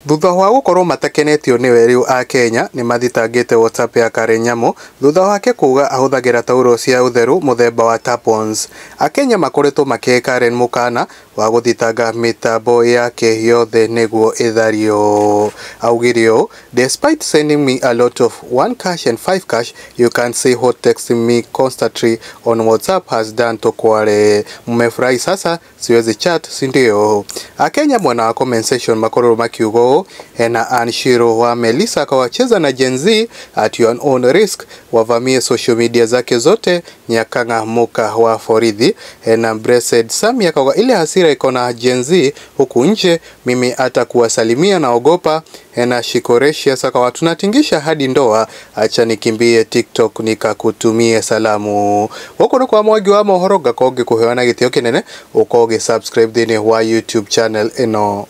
Thutha wa gũkorwo matakenetio nĩwe rĩu akenya nĩmathitangĩte WhatsApp ya Karen Nyamu thutha wake kuga ahũthagĩra tauro cia ũtheru mũthemba wa tampons. Akenya makoretwo makĩhe Karen mũkana wa gũthitanga mĩtambo yake yothe nĩguo ĩthario. Augire ũũ, "Despite sending me a lot of 1 cash and 5 cash, you can't say what texting me constantly on WhatsApp has done to Kwale. Mmefurahi sasa, siwezi chat, si ndio?" Akenya mwena wa comment section makorwo makiuga ũũ, hena Anshiro wa Melissa akawacheza na Gen Z at your own risk, wavamie social media zake zote. Nyakanga Muka wa Forithi. Hena Blessed Sami akauga ile hasira iko na Gen Z huku nje, mimi hata kuwasalimia naogopa. Hena Shikoreshi akawa tunatingisha hadi ndoa, acha nikimbie TikTok nikakutumie salamu. Gũkũ nĩ kwa Mwangi wa mohoro, ngakorwo ngĩkũheana gĩtĩo kĩnene ũkorwo ũgĩ subscribe thĩinĩ wa YouTube channel ĩno.